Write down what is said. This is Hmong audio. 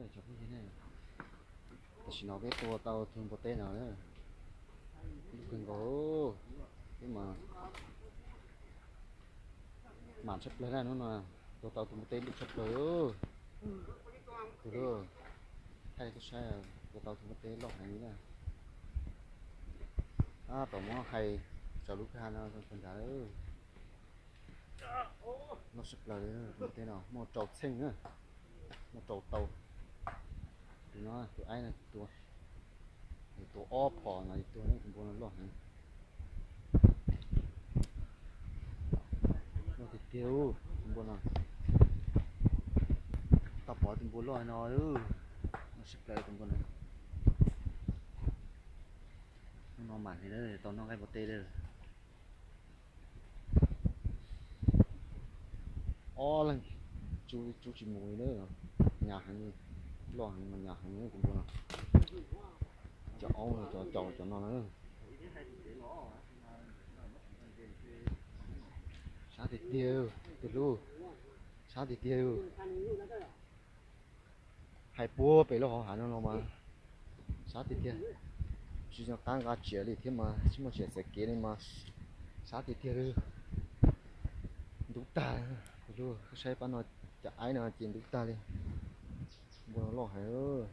Tam sim no peb tua tau tus npua teb no na, loj kawg nkaus, peb mas mam tshaj plaws na, hnub no tua tau tus npua teb loj tshaj plaws. Tus hlub, thaij koj saib, tua tau tus npua teb loj heev li na. Tab tom muab hais tsaus lub kwj ha no rau sawv daws. Loj tshaj plaws li, tus npua teb no muaj rau txheej na, muaj rau tau. Tus no tus aib no tua, tua ob phom no tua, tus npua no loj heev. Loj tiag tiag, tus npua no. Tau pom tus npua loj no, loj tshaj plaws tus npua no. Hnub no mam li tau noj nqaij npua teb lawm. Ob leeg tsuj tsuj tsis mus li na, nyas heev li, loj heev mas nyas heev tus npua no. Cov aub no, cov caum cov no na. Sab tiag tiag, tus hlub, sab tiag tiag. Hais puag pem lub hauv hav no los mas sab tiag tiag. Tsis nco qab nqa tsiav li thiab mas tsis muaj tsiav txais kev li mas sab tiag tiag li. Ntub tag, tus hlub, koj saib pab no, cov aib no ces ntub tag li. Npua no loj heev.